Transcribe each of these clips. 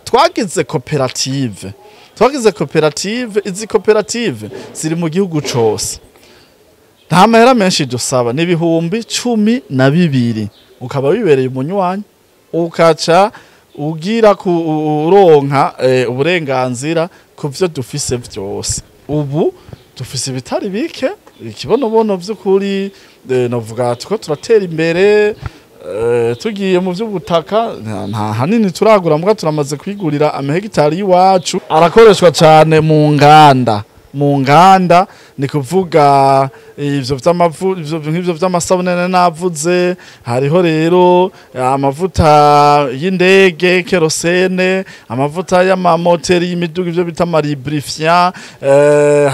Twagize koperative, twagize koperative. Izi koperative ziri mu gihugu cose. Nta mahera menshi dusaba, ni 12,000, ukaba wibereye umunywanyi, ukaca ugira ku uronka uburenganzira ku vyo dufise vyose. Ubu dufise ibitari bike, ikibonobono vy'ukuri, novuga tuko turatera imbere. Tugiye mu vy'ubutaka, nta hanini turagura, mbwa turamaze kwigurira amahegitari y'iwacu. Arakoreshwa cane mu nganda. Mu nganda ni kuvuga ivyo vy'amavu, ivyo nk'ivyo vy'amasabune navuze. Hariho rero amavuta y'indege, kérosène, amavuta y'amamoteri y'imiduga, ivyo bita ama lubrifiant.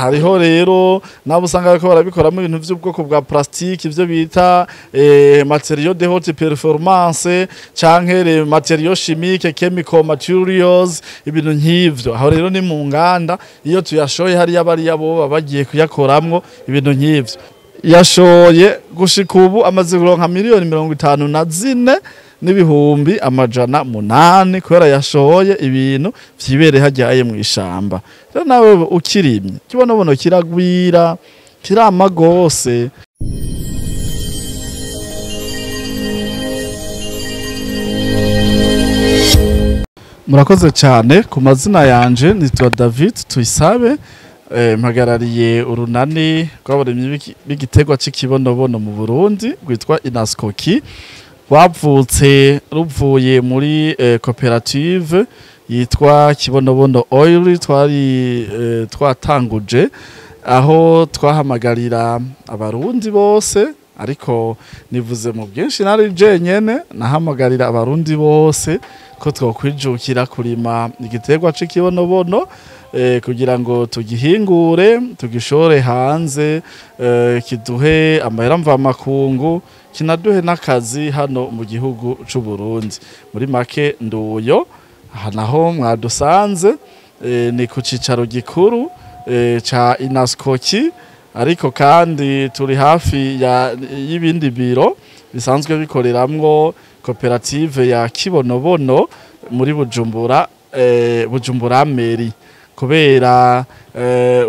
Hariho rero nabo usanga bariko barabikoramo ibintu vy'ubwoko bwa plastique, ivyo bita matériaux de haute performance canke les matériaux chimiques, chemical materials, ibintu nk'ivyo. Aho rero ni mu nganda, iyo tuyashoye hariya, bariya bo baba bagiye kuyakoramwo ibintu nk'ivyo. Yashoye gushika ubu amaze kuronka 54,800,000, kubera yashoye ibintu vyibereye harya mw'ishamba. Rero nawe ukirimye, kibonobono kiragwira, kirama gose. Murakoze cyane. Ku mazina yanje nitwa David Tuyisabe, mpagarariye urunani rw'abarimyi b'igiterwa c'ikibonobono mu Burundi rwitwa Inascoki. Rwavutse ruvuye muri koperative yitwa Kibonobono Oil twari twatanguje, aho twahamagarira Abarundi bose, ariko nivuze mu bwinshi, nari jenyene nahamagarira Abarundi bose ko twokwijukira kurima igiterwa c'ikibonobono, kugira ngo tugihingure, tugishore hanze, kiduhe amahera mvamakungu, kinaduhe n'akazi hano mu gihugu c'u Burundi. Muri make nduyo. Aha naho mwadusanze ni ku cicaro gikuru ca Inascoki, ariko kandi turi hafi y'ibindi biro bisanzwe bikoreramwo koperative ya Kibonobono muri Bujumbura, Bujumbura Mairie, kubera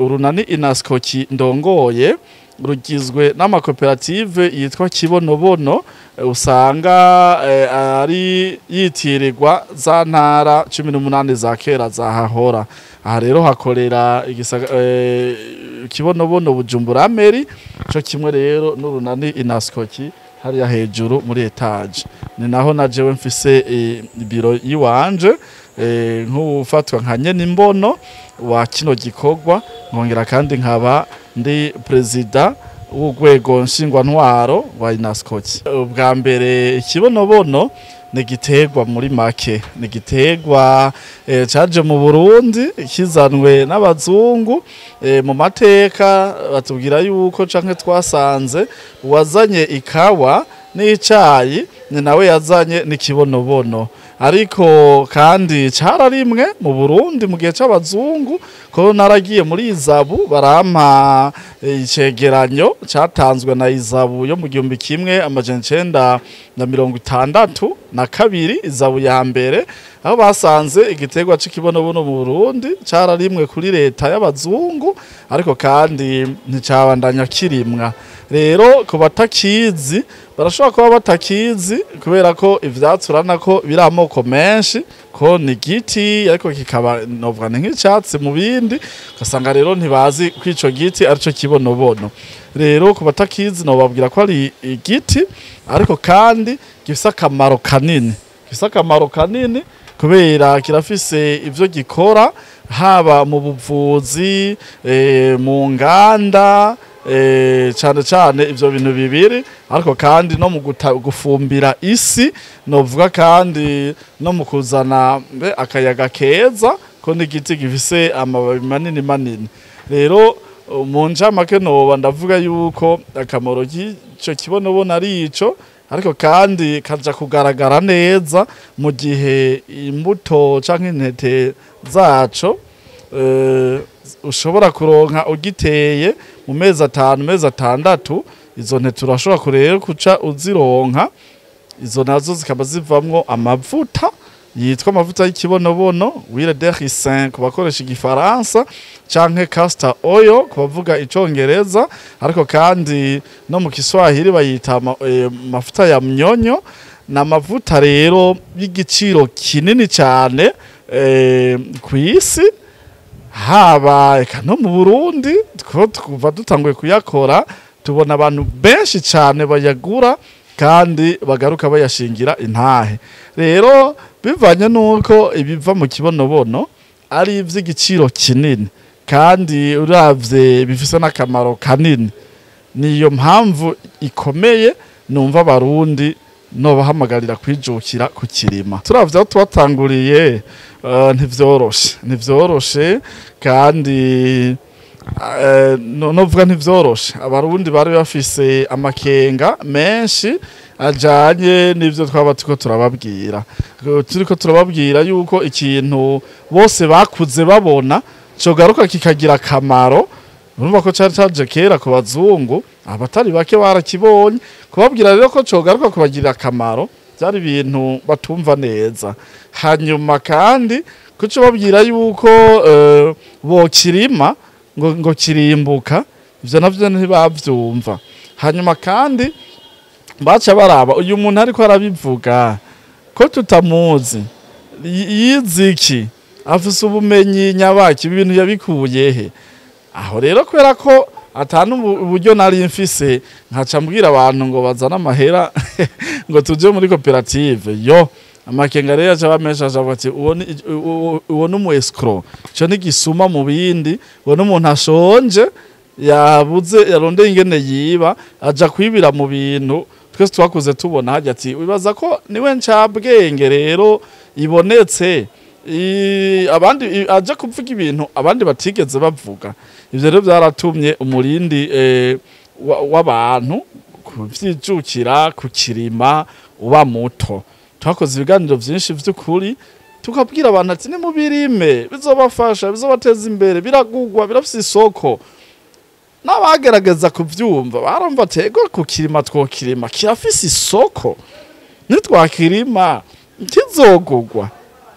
urunani Inascoki ndongoye rugizwe n'amakoperative yitwa Kibonobono, usanga ari yitirirwa za ntara 18 za kera zahahora. Aha rero hakorera Kibonobono Bujumbura Mairie, co kimwe rero n'urunani Inascoki hariya hejuru muri étage. Ni naho na jewe mfise ibiro yiwanje, nk'ufatwa nka nyene imbono wa kino gikorwa, nkongera kandi nkaba ndi perezida w'urwego nshingwantwaro wa Inascoki. Ubwa mbere, ikibonobono ni igiterwa, muri make ni igiterwa caje mu Burundi kizanwe n'abazungu. Mu mateka batubwira yuko canke twasanze uwazanye ikawa n'icayi ni nawe yazanye n'ikibonobono, ariko kandi cararimwe mu Burundi mu gihe c'abazungu, ko naragiye muri ISABU barampa icegeranyo catanzwe na ISABU yo mu 1962, ISABU ya mbere, aho basanze igiterwa c'ikibonobono mu Burundi cararimwe kuri leta y'abazungu, ariko kandi nticabandanya kirimwa. Rero ku batakizi, barashobora kuba batakizi kubera ko ivyatsi urabona ko biri amoko menshi, ko ni igiti ariko kikaba novuga ni nk'icatsi mu bindi, ugasanga rero ntibazi ko ico giti arico kibonobono. Rero ku batakizi nobabwira ko ari igiti, ariko kandi gifise akamaro kanini, gifise akamaro kanini kubera kirafise ivyo gikora, haba mu buvuzi, mu nganda, cane cane ivyo bintu bibiri, ariko kandi no mu gufumbira isi, novuga kandi no mu kuzana mbe akayaga keza, ko ni igiti gifise amababi manini manini. Rero mu ncamake noba ndavuga yuko akamaro k'ico kibonobono ari ico, ariko kandi kaja kugaragara neza mu gihe imbuto canke intete zaco ushobora kuronka ugiteye mu mezi 5, mezi 6. Izo ntete urashobora rero kuca uzironka, izo nazo zikaba zivamwo amavuta. Yitwa amavuta y'ikibonobono, huile de ricin ku bakoresha igifaransa, canke castor oil ku bavuga icongereza, ariko kandi no mu Kiswahili bayita mafuta ya mnyonyo. Ni amavuta rero y'igiciro kinini cyane ku isi, haba eka no mu Burundi. Two kuva dutanguye kuyakora, tubona abantu benshi cyane bayagura kandi bagaruka bayashingira intahe. Rero bivanye n'uko ibiva mu kibonobono ari ivy'igiciro kinini kandi uravye bifise n'akamaro kanini, niyo mpamvu ikomeye numva abarundi nobahamagarira kwijukira kukirima. Turavye aho twatanguriye, ntivyoroshe, ntivyoroshe kandi novuga ntivyoroshe. Abarundi bari bafise amakenga menshi ajanye n'ivyo twaba turiko turababwira, yuko ikintu bose bakuze babona cogaruka kikagira akamaro. Urumva ko cari caje kera ku bazungu, abatari bake barakibonye. Kubabwira rero ko cogaruka kubagirira akamaro byari ibintu batumva neza. Hanyuma kandi kuco babwira yuko bokirima ngo kirimbuka, ivyo navyo ntibavyumva. Hanyuma kandi baca baraba uyu muntu ariko arabivuga ko tutamuzi, yize iki, afise ubumenyi nyabaki, ibi bintu yabikuye he? Aho rero kubera ko atanu uburyo nari mfise, nkaca mbwira abantu ngo bazane amahera ngo tuje muri koperative, yo amakenga rero aca bamesha, aca ati uwo ni umu escroc, ico ni gisuma mu bindi, uwo ni umuntu ashonje yabuze yarondeye ingene yiba, aja kwibira mu bintu twese twakuze tubona hajya. Ati wibaza ko niwe ncabwenge rero ibonetse abandi aja kuvuga ibintu abandi batigeze bavuga. Ivyo rero byaratumye umurindi w'abantu kuvyijukira kukirima uba muto. Twakoze ibiganiro vyinshi vy'ukuri, tukabwira abantu ati nimubirime, bizobafasha, bizobateza imbere, biragugwa, birafise isoko. N'abagerageza kuvyumva barumva ati ego, kukirima twokirima, kirafise isoko, nitwakirima kizogugwa.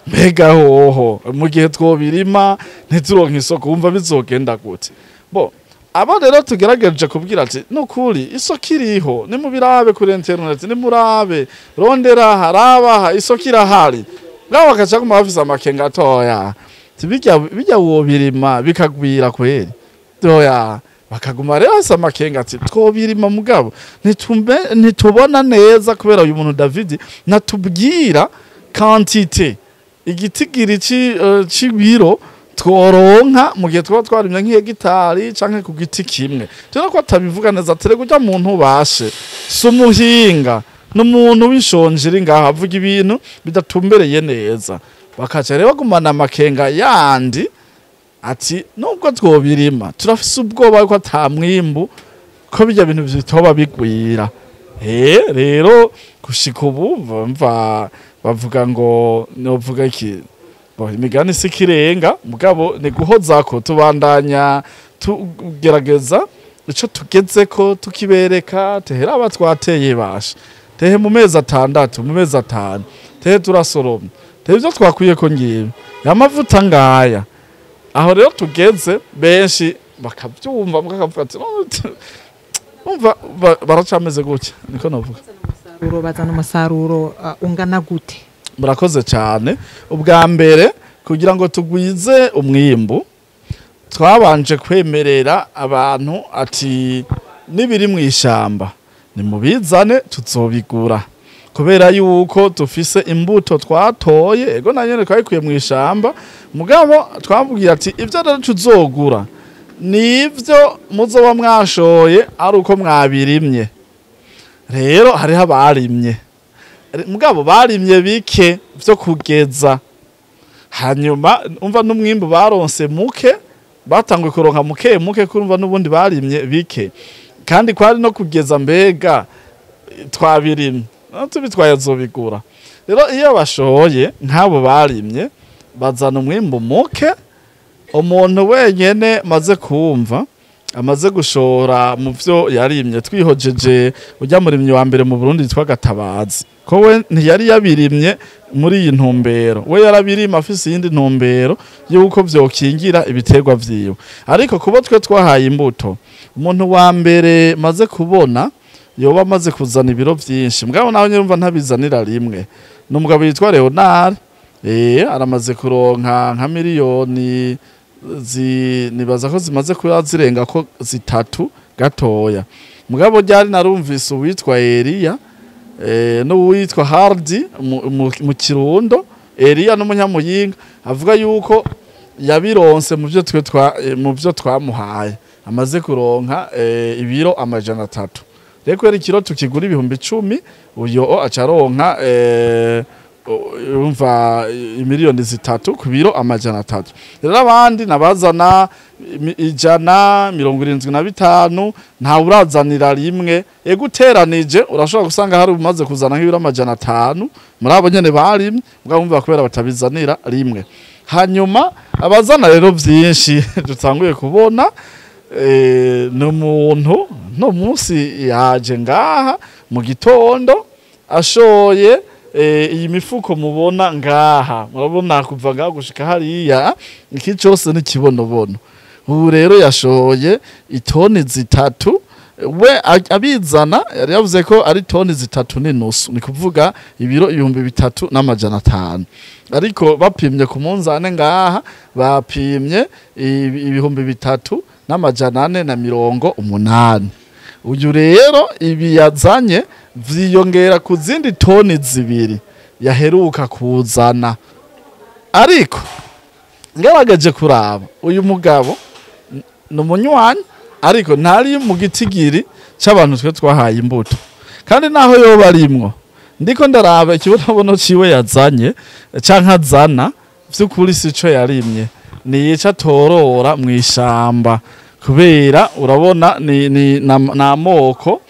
Mbega hoho mu gihe twobirima ntituronke isoko, wumva bizogenda gute? Bo abo rero tugerageje kubwira ati nukuri isoko iriho, nimubirabe kuri internet, nimurabe, rondera, harabaha, isoko irahari. Ngabo bakaca guma bafise amakenga atoya, bijya bijya wobirima bikagwira kweri toya. Bakaguma rero bafise amakenga ati twobirima mugabo ntitubona neza, kubera uyu muntu David natubwira quantité, igitigiri c'ibiro tworonka mu gihe twaba twarimye nk'ihegitari canke ku giti kimwe. Tubona ko atabivuga neza, terega urya muntu ubashe si umuhinga, n'umuntu w'inshonjeri ngaho avuga ibintu bidatumbereye neza. Bakaca rero bagumana amakenga yandi ati nubwo twobirima turafise ubwoba yuko ata mwimbu, ko bijya bintu bitoba bigwira. Rero gushika ubu mva bavuga ngo novuga iki, bo imigani si ikirenga, mugabo ni guhozako, tubandanya tugerageza ico tugezeko tukibereka, tehera aba twateye basha, tehe mu mezi 6, mu mezi 5 tehe turasoroma, tehe ivyo twakwiye ko ngibi amavuta ngaya. Aho rero tugeze benshi bakavyumva, bakavuga ati umva baracameze gutya, niko novuga. Umusaruro, bazana umusaruro ungana gute? Murakoze cyane. Ubwa mbere, kugira ngo tugwize umwimbu, twabanje kwemerera abantu ati nibiri mu ishamba nimubizane tuzobigura, kubera yuko dufise imbuto twatoye, ego na nyene twayikuye mu ishamba, mugabo twabwiye ati ivyo rero tuzogura nivyo muzoba mwashoye ari uko mwabirimye. Rero hariho abarimye, mugabo barimye bike vyo kugeza, hanyuma umva n'umwimbu baronse muke, batanguye kuronka muke muke, kurumva n'ubundi barimye bike kandi kwari no kugeza. Mbega twabirimye tubitwaye azobigura? Rero iyo bashoye nk'abo barimye bazana umwimbu muke. Umuntu wenyene maze kumva Amaze gushora mu vyo yarimye, twihojeje ujya murimyi wa mbere mu Burundi yitwa Gatabazi, ko we ntiyari yabirimye muri iyi ntumbero, we yarabirima afise iyindi ntumbero y'uko vyokingira ibiterwa vyiwe. Ariko kubo twe twahaye imbuto, umuntu wa mbere maze kubona yoba amaze kuzana ibiro vyinshi, mugabo nawe nyumva ntabizanira rimwe, ni umugabo yitwa Leonard. Aramaze kuronka nka miliyoni nibaza ko zimaze kuba zirenga ko 3 gatoya. Mugabo ryari narumvise uwitwa Elia n'uwitwa Hardi mu Kirundo. Elia n'umunyamuyinga avuga yuko yabironse mu byo twe mu byo twamuhaye, amaze kuronka ibiro 300. Reko eri kiro tukigura 10,000, uyo acaronka umva miliyoni 3 ku biro 300. Rero abandi nabazana 175, nta urazanira rimwe. Ego uteranije urashobora gusanga hari umaze kuzana nk'ibiro 500 muri abo nyene barimye, mugabo umva kubera batabizanira rimwe. Hanyuma abazana rero vyinshi dutanguye kubona ni umuntu no munsi yaje ngaha mu gitondo ashoye iyi mifuko mubona ngaha. Murabona kuva ngaha gushika hariya, iki cyose ni kibonobono. Ubu rero yashoye itoni 3, we abizana yari yavuze ko ari toni 3.5, ni kuvuga ibiro 3500. Ariko bapimye ku munzane ngaha, bapimye 3480. Uyu rero ibi yazanye vyiyongera ku zindi toni 2 yaheruka kuzana. Ariko ngaragaje kuraba uyu mugabo ni umunywanyi, ariko ntari mu gitigiri c'abantu twe twahaye imbuto. Kandi naho yoba arimwo, ndiko ndaraba ikibonobono ciwe yazanye canke azana, vy'ukuri sico yarimye, niyica atorora mw'ishamba. Kubera urabona ni namoko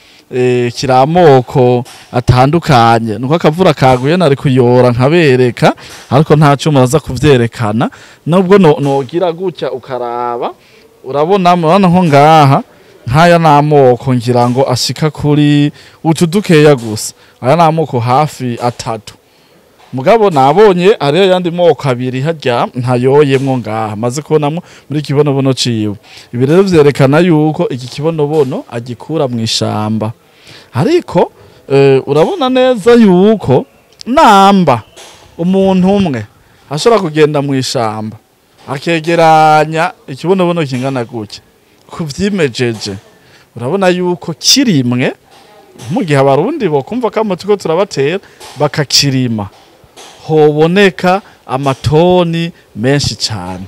kiramoko atandukanye, nuko akavura kaguye nari kuyora nkabereka, ariko nta cyo muraza kuvyerekana. Nubwo nogira gutya ukaraba, urabona murabona nko ngaha nkaya namoko ngira ngo ashika kuri utu dukeya gusa, aya namoko hafi 3. Mugabo nabonye ariyo yandi moko 2 harya ntayoyemwo ngaha maze kubonamo muri kibonobono ciwe. Ibi rero vyerekana yuko iki kibonobono agikura mu ishamba. Ariko urabona neza yuko namba umuntu umwe ashobora kugenda mu ishamba akegeranya ikibonobono kingana gutya kuvyimejeje, urabona yuko kirimwe mu gihe abarundi bo kumva kamo tuko turabatera bakakirima, hoboneka amatoni menshi cyane.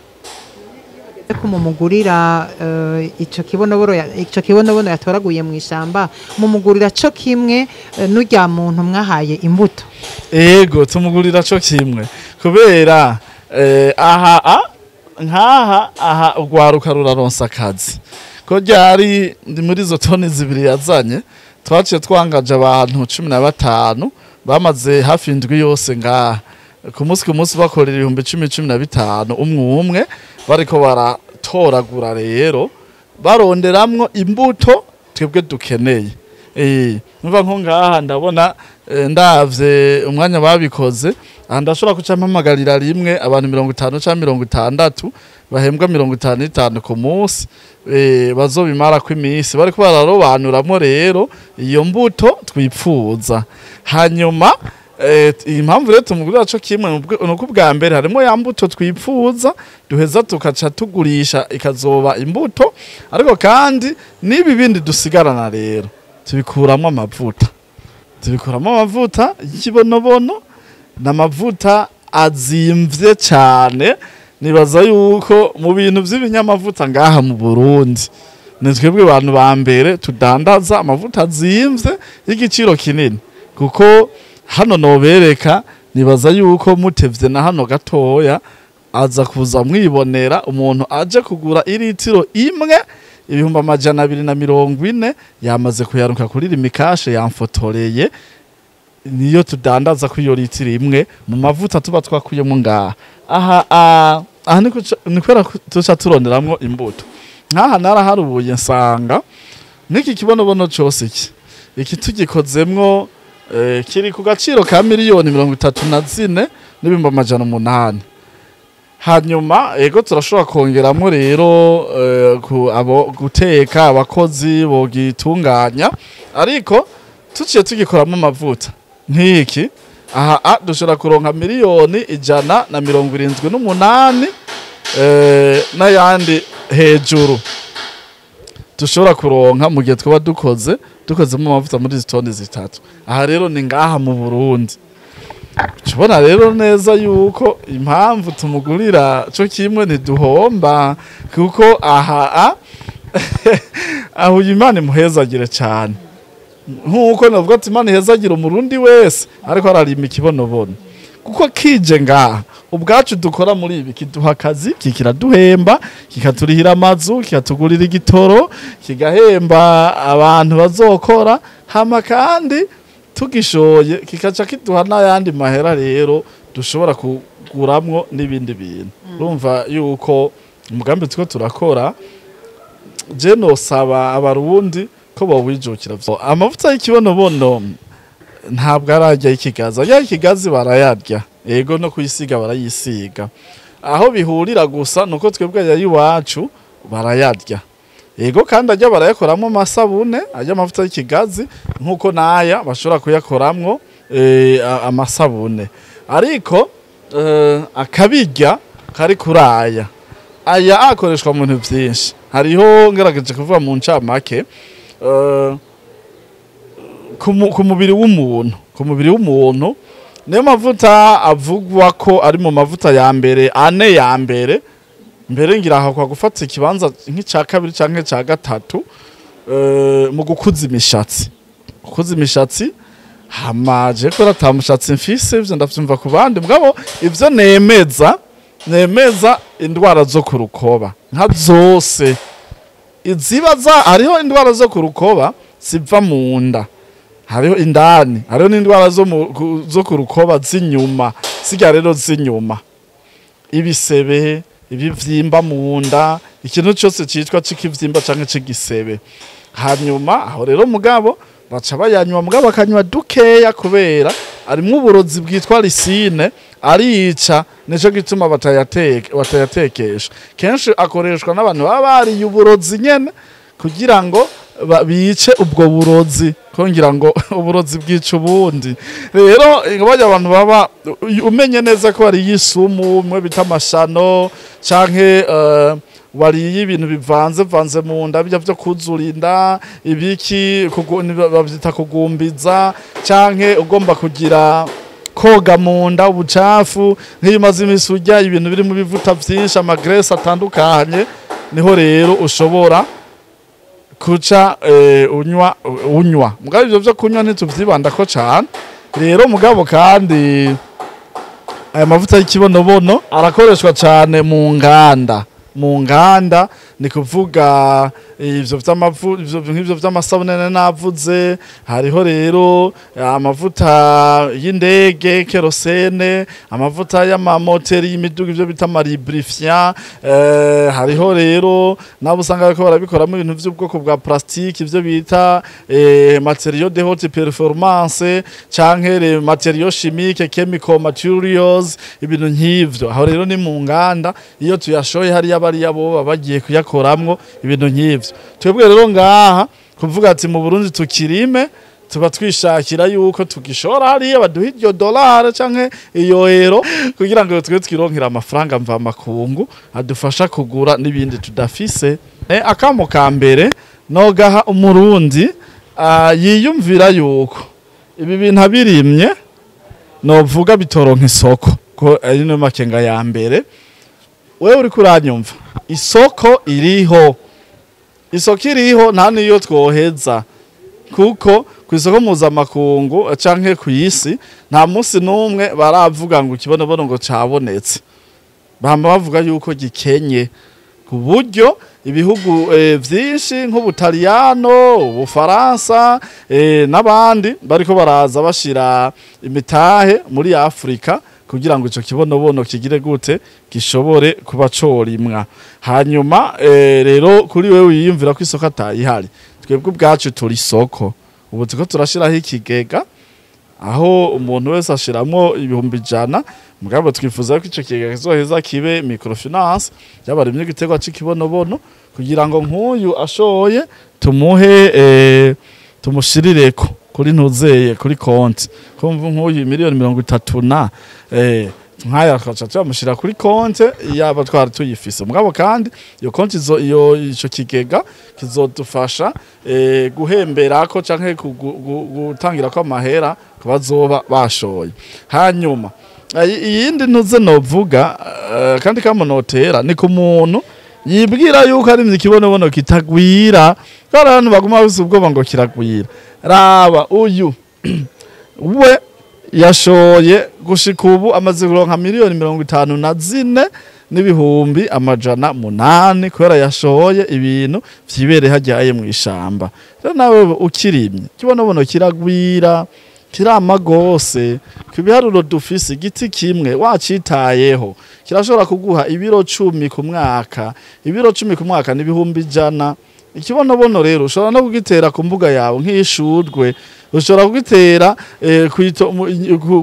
Ko mumugurira ico kibonobono yatoraguye mu ishamba, mumugurira co kimwe n'urya muntu mwahaye imbuto? Ego, tumugurira co kimwe kubera aha nkaha aha ugwaruka ruraronsa akazi. Ko ryari muri izo toni 2 yazanye, twaciye twangaje abantu 15 bamaze hafi indwi yose ngaha ku munsi bakorera 10,000 15 umwe umwe, bariko baratoragura rero baronderamwo imbuto twebwe dukeneye. Numva nko ngaha ndabona ndavye umwanya babikoze, aha ndashobora kuca mpamagarira rimwe abantu 50 canke 60 bahembwa 55 ku munsi, bazobimara ko iminsi bariko bararobanuramwo rero iyo mbuto twipfuza. Hanyuma impamvu rero tumugurira co kimwe nuko ubwa mbere harimo ya mbuto twipfuza duheza tukaca tugurisha ikazoba imbuto, ariko kandi n'ibi bindi dusigarana rero tubikuramwo amavuta. Tubikuramo amavuta y'ikibonobono, n'amavuta azimvye cyane. Nibaza yuko mu bintu vy'ibinyamavuta ngaha mu Burundi ni twebwe abantu ba mbere tudandaza amavuta azimvye y'igiciro kinini, kuko hano nobereka nibaza yuko mutevye na hano gatoya aza kuza mwibonera umuntu aje kugura iritiro imwe 240,000 yamaze kuyaruka kuri rimikashe yamfotoreye, niyo tudandaza ku iyo litiro imwe mu mavuta tuba twakuyemo ngaha. Aha aha ni kwera tuca turonderamwo imbuto. Nkaha naraharuye nsanga n'iki kibonobono cose iki tugikozemwo kiri ku gaciro ka 34,800,000. Hanyuma ego turashobora kongeramwo rero abo guteka, abakozi bogitunganya, ariko tuciye tugikoramo amavuta nk'iki aha dushobora kuronka 178,000,000 n'ayandi hejuru dushobora kuronka mu gihe twaba dukozemo amavuta muri izi toni 3. Aha rero ni ngaha mu Burundi. Tubona rero neza yuko impamvu tumugurira co kimwe ntiduhomba, kuko aha aho Imana imuhezagire cyane, nkuko navuga ati Imana ihezagira umurundi wese ariko ararima ikibonobono, kuko kije ngaha ubwacu dukora muri ibi kiduha akazi, kikiraduhemba, kikaturihira amazu, kikatugurira igitoro, kigahemba abantu bazokora, hama kandi tugishoye kikaca kiduha n'ayandi mahera rero dushobora kuguramwo n'ibindi bintu. Urumva yuko umugambi turiko turakora, je nosaba abarundi ko bowijukira. Amavuta y'ikibonobono ntabwo ararya y'ikigazi, arya y'ikigazi barayarya, ego no kuyisiga barayisiga. Aho bihurira gusa nuko twebwe aya y'iwacu barayarya, ego kandi ajya barayakoramwo amasabune, ajya amavuta y'ikigazi nkuko naya bashobora kuyakoramwo amasabune, ariko akabirya kari kuraya aya akoreshwa mu bintu byinshi. Hariho ngerageje kuvuga mu ncamake ku mubiri w'umuntu, ku mubiri w'umuntu niyo mavuta avugwa ko ari mu mavuta ya mbere ane ya mbere mbere, ngira aho kwa gufata ikibanza nk'ica kabiri canke ca gatatu mu gukuza imishatsi. Gukuza imishatsi hamaje ko atamushatsi mfise, ivyo ndavyumva ku bandi, mugabo ivyo nemeza indwara zo ku rukoba nka zose iziba za, hariho indwara zo ku rukoba ziva mu nda, hariho indani, hariho n'indwara zo ku rukoba z'inyuma, zirya rero z'inyuma, ibisebe, ibivyimba mu nda, ikintu cyose citwa c'ikivyimba canke c'igisebe. Hanyuma aho rero mugabo baca bayanywa, mugabo bakanywa dukeya kubera arimwo uburozi bwitwa lisine, arica, nico gituma batayatekesha. Kenshi akoreshwa n'abantu baba bariye uburozi nyene kugira ngo bice ubwo burozi, kongira ngo uburozi bwica ubundi. Rero bajya abantu baba umenye neza ko ari yisumu mwe bita amashano canke wariye ibintu bivanze vanze mu nda, bijya byo kuzurinda ibiki bavyita kugumbiza, canke ugomba kugira koga mu nda ubucafu, nk'iyo umaze imisi urya ibintu biri mu bivuta vyinshi, amagrese atandukanye, niho rero ushobora kuca unywa. Mugabo ivyo vyo kunywa ntituvyibandako cane. Rero mugabo kandi aya mavuta y'ikibonobono arakoreshwa cane mu nganda. Mu nganda ni kuvuga ivyo vy'amavu, ivyo nk'ivyo vy'amasabune navuze, hariho rero amavuta y'indege, kerosene, amavuta y'amamoteri y'imiduga, ivyo bita amaribrifiant, hariho rero nabo usanga bariko barabikoramo ibintu vy'ubwoko bwa plastique, ivyo bita matériaux de haute performance canke les matériaux chimiques, chemical materials, ibintu nk'ivyo. Aho rero ni mu nganda, iyo tuyashoye hariya bariya bo bagiye kuyakoramwo ibintu nk'ivyo. Twebwe rero ngaha kuvuga ati mu Burundi tukirime, tuba twishakira yuko tugishora hariya baduha iryo dollar canke iyo euro kugira ngo twe twironkera amafaranga mva makungu adufasha kugura n'ibindi tudafise. Akamo ka mbere nogaha umurundi yiyumvira yuko ibi bintu abirimye novuga bitoronka isoko, ko ari no makenga ya mbere. Wewe uri kuranyumva, isoko iriho, isoko iriho nta niyo twoheza, kuko ku isoko mpuzamakungu canke ku isi nta munsi n'umwe baravuga ngo ikibonobono ngo cabonetse, bama bavuga yuko gikenye, ku buryo ibihugu vyinshi nk'Ubutaliyano, Ubufaransa n'abandi bariko baraza bashira imitahe muri Afrika kugira ngo ico kibonobono kigire gute, gishobore kuba corimwa. Hanyuma rero kuri wewe wiyumvira ko isoko atayihari, twebwe ubwacu turi isoko. Ubu turiko turashiraho ikigega aho umuntu wese ashiramwo 100,000, mugabo twifuza ko ico kigega kizoheza kibe microfinance y'abarimyi igiterwa c'ikibonobono, kugira ngo nk'uyu ashoye tumuhe, tumushirireko kuri ntuzeye kuri konti. Kumva nk'uyu 30 miliyoni na nkaya twaca tuyamushira kuri konte yaba twari tuyifise. Mugabo kandi iyo konti izo, iyo ico kigega kizodufasha guhemberako canke gutangira ko amahera kubazoba bashoye. Hanyuma iyindi ntuze novuga, kandi kamunotera ni ku muntu yibwira yuko ari ikibonobono kitagwira, kandi abantu baguma bafise ubwoba ngo kiragwira. Raba uyu we yashoye, gushika ubu amaze kuronka 54,800,000, kubera yashoye ibintu vyibereye hajyaye mw'ishamba. Rero nawe ukirimye, ikibonobono kiragwira, kirama gose. Ku biharuro dufise, igiti kimwe wacitayeho kirashobora kuguha ibiro 10 ku mwaka. Ibiro 10 ku mwaka ni 100,000. Ikibonobono rero ushobora no kugitera ku mbuga yawe nk'ishurwe, ushobora kugitera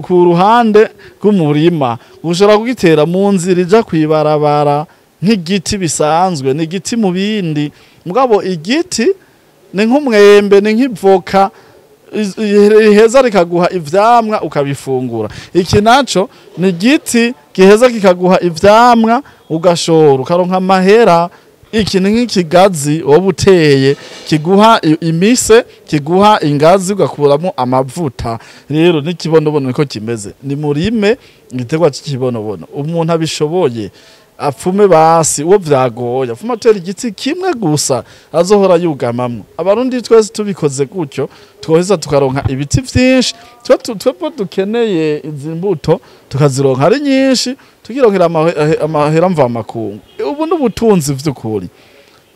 ku ruhande rw'umurima, ushobora kugitera mu nzira ija kwibarabara nk'igiti bisanzwe. Ni igiti mu bindi, mugabo igiti ni nk'umwembe, ni nk'ivoka riheza rikaguha ivyamwa ukabifungura. Iki naco ni igiti giheza kikaguha ivyamwa, ugashora, ukaronka amahera. Iki ni nk'ikigazi woba uteye kiguha imise, kiguha ingazi, ugakuramo amavuta. Rero n'ikibonobono niko kimeze. Ni murime igiterwa cy'ikibonobono. Umuntu abishoboye apfume, basi uwo vyagoye apfume atera igiti kimwe gusa azohora yugamamwo. Abarundi twese tubikoze gutyo, twoheza tukaronka ibiti vyinshi. Twebwe dukeneye izi mbuto, tukazironka ari nyinshi, tukironkera amahera mvamakungu. Ubu n'ubutunzi vy'ukuri.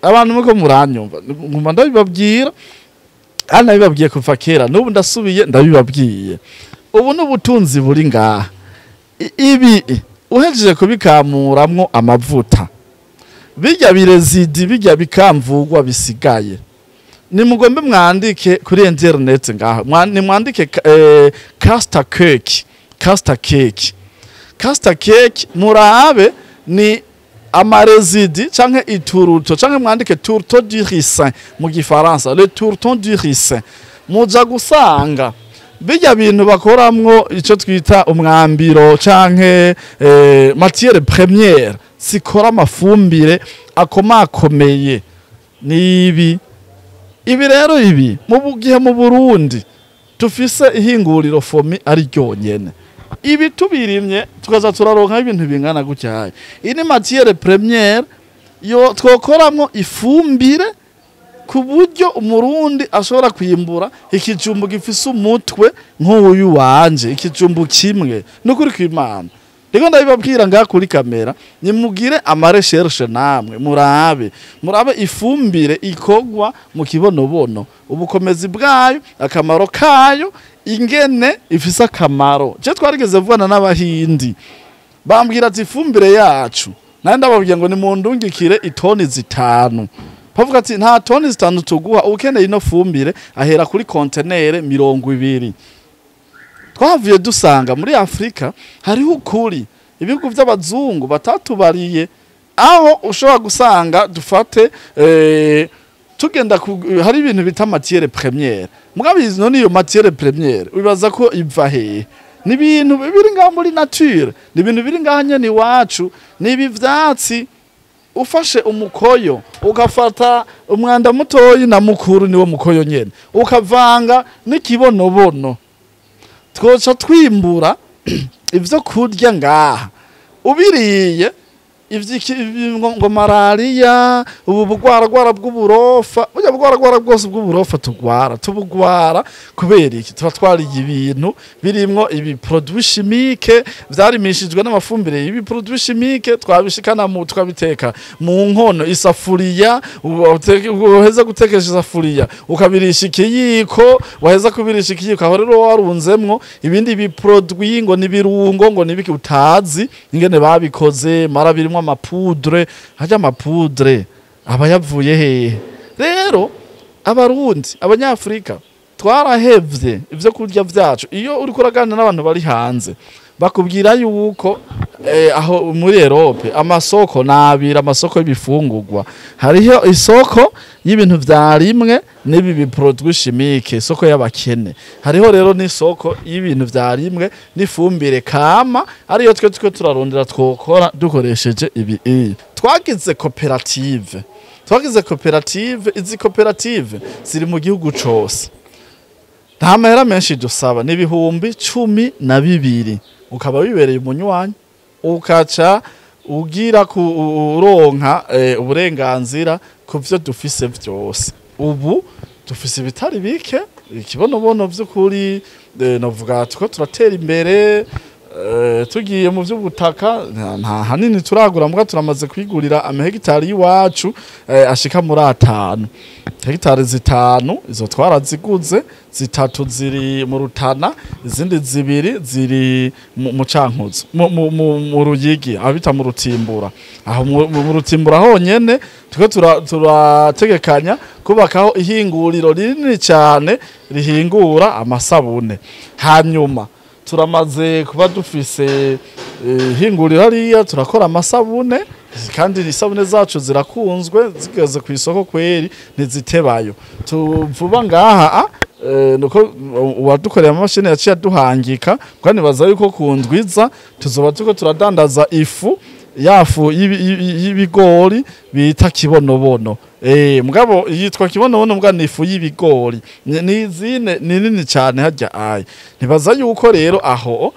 Abantu muko muranyumva, nguma ndabibabwira kandi nabibabwiye kuva kera, n'ubu ndasubiye ndabibabwiye. Ubu n'ubutunzi buri ngaha. Ibi uhejeje kubikamuramwo amavuta, bijya bi résidus, bijya bikamvugwa bisigaye, nimugombe mwandike kuri internet ngaha. Nimwandike castor cake, castor cake, castor cake, murabe ni ama résidus canke ituruto, canke mwandike tourteau du ricin mu gifaransa, le tourteau du ricin. Muza gusanga bijya bintu bakoramwo ico twita umwambiro canke matière première zikora amafumbire akomakomeye. Nibi ibi rero, ibi mu gihe mu Burundi tufise ihinguriro FOMI ari ryonyene, ibi tubirimye tukaza turaronka ibintu bingana gutya. Iyi ni matière première yo twokoramwo ifumbire, ku buryo Umurundi ashobora kwimbura ikijumbu gifise umutwe nk'uyu wanje, ikijumbu kimwe. Nukuri kw'Imana rero ndabibabwira ngaha kuri kamera, nimugire ama recherches namwe, murabe ifumbire ikorwa mu kibonobono, ubukomezi bwayo, akamaro kayo, ingene ifise akamaro. Je twarigeze vugana n'Abahindi, bambwira ati ifumbire yacu, nandi ndababwira ngo nimundungikire itoni 5. Bavuga ati nta toni 5 tuguha, ukeneye ino fumbire ahera kuri kontenere 20. Twavuye dusanga muri Afrika hariho ukuri ibihugu by'abazungu batatubariye, aho ushobora gusanga dufate tugenda hari ibintu bita matière première. Mugabizi none iyo matière première wibaza ko iva hehe? Ni ibintu biri ngaha muri nature, ni ibintu biri ngaha nyene iwacu, ni ibi vyatsi. Ufashe umukoyo, ugafata umwanda mutoyi na mukuru, niwo mukoyo nyene, ukavanga n'ikibonobono, twoca twimbura ivyo kurya ngaha ubiriye. Ivyiki ngo malaria, ubu bugwaragwara bw'uburofa, burya bugwaragwara bwose bw'uburofa tugwara, tubugwara kubera iki? Tuba twariye ibintu birimwo ibi produits chimiques, vyarimishijwe n'amafumbire y'ibi produits chimiques, twabishikana mu tukabiteka mu nkono, isafuriya, uheza gutekesha isafuriya ukabirisha ikiyiko, waheza kubirisha ikiyiko, aho rero warunzemwo ibindi bi produits, ngo nibirungo, ngo nibiki utazi ingene babikoze, mara birimwo ama poudre. Harya ama poudre aba yavuye hehe? Rero Abarundi, Abanyafurika, twarahevye ivyo kurya vyacu. Iyo uriko uraganira n'abantu bari hanze, bakubwira yuko aho muri Europe amasoko nabira, amasoko y'ibifungurwa, hariho isoko y'ibintu vyarimwe n'ibi bi produits chimiques, isoko y'abakene. Hariho rero n'isoko y'ibintu vyarimwe n'ifumbire kama, ariyo twe turarondera twokora dukoresheje ibi. Twagize koperative, twagize koperative. Izi koperative ziri mu gihugu cose. Nta mahera menshi dusaba, ni 12,000, ukaba wibereye umunywanyi, ukaca ugira ku uronka uburenganzira ku vyo dufise vyose. Ubu dufise ibitari bike, ikibonobono vy'ukuri, novuga tuko turatera imbere. Tugiye mu vy'ubutaka, nta hanini turagura, mbwa turamaze kwigurira amahegitari y'iwacu ashika muri 5, hegitari 5. Izo twaraziguze, 3 ziri mu Rutana, izindi 2 ziri mu Cankuzo, mu Ruyigi, aho bita mu Rutimbura. Aho mu Rutimbura honyene tuko turategekanya kubakaho ihinguriro rinini cyane rihingura amasabune. Hanyuma turamaze kuba dufise ihinguriro hariya, turakora amasabune, kandi isabune zacu zirakunzwe, zigeze ku isoko kweri ntizitebayo. Tuvuba ngaha nuko uwadukoreye amamashini yaciye aduhangika, kandi nibaza yuko ku ndwiza tuzoba turiko turadandaza ifu yafu y'ibigori bita Kibonobono. Mugabo yitwa Kibonobono, mbwa ni ifu y'ibigori, ni zine ni nini cyane harya ayi. Nibaza yuko rero aho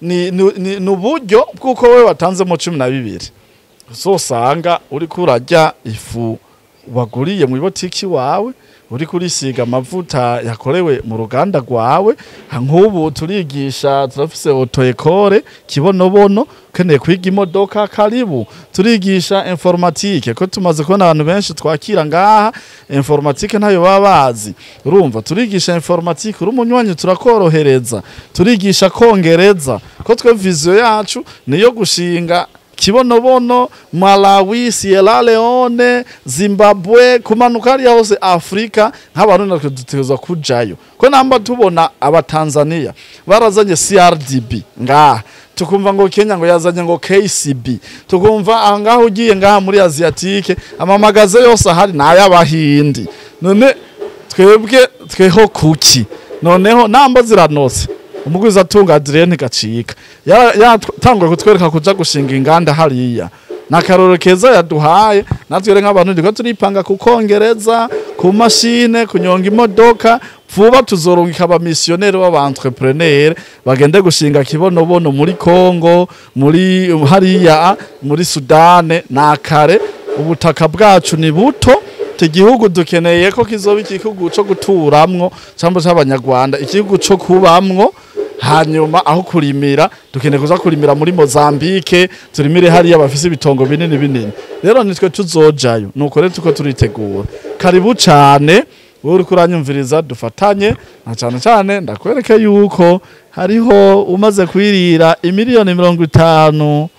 ni uburyo bw'uko wewe watanzemo 12 uzosanga uriko urarya ifu waguriye mu ibotiki wawe, uri kurisiga amavuta yakorewe mu ruganda rwawe. Nk'ubu turigisha, turafise auto école Kibonobono, ukeneye kwiga imodoka karibu. Turigisha informatique, ko tumaze kubona abantu benshi twakira ngaha informatique ntayo baba bazi. Urumva, turigisha informatique, uri umunywanyi turakorohereza. Turigisha kongereza, ko twe vision yacu niyo gushinga Kibonobono Malawi, Sierra Leone, Zimbabwe, kumanuka hariya hose Afrika. Nk'abantu natwe dutegerezwa kujayo, ko namba tubona Abatanzania barazanye CRDB ngaha, tukumva ngo Kenya ngo yazanye ngo KCB, tukumva aho ngaho ugiye ngaha muri Asiatique amamagaze yose ahari n'ay'Abahindi, none twebwe tweho kuki? Noneho namba ziranotse, umugwiza atunga Adrien Gacika yatanguye kutwereka kuja gushinga inganda hariya, nakaroro keza yaduhaye. Natwe rero nk'abantu ndiko turipanga kukongereza ku mashine, kunyonga imodoka. Vuba tuzorungika abamisiyoneri b'aba-entrepreneur bagende gushinga Kibonobono muri Congo, muri hariya muri Sudane. Nakare ubutaka bwacu ni buto. Igihugu dukeneye ko kizoba igihugu co guturamwo, cyangwa c'Abanyarwanda, igihugu co kubamwo. Hanyuma aho kurimira, dukeneye kuza kurimira muri Mozambique, turimire hariya bafise ibitongo binini binini. Rero nitwe tuzojayo, nuko rero tuko turitegura. Karibu cane wowe uriko uranyumviriza, dufatanye, na cane cane ndakwereke yuko hariho umaze kwirira 50 miliyoni.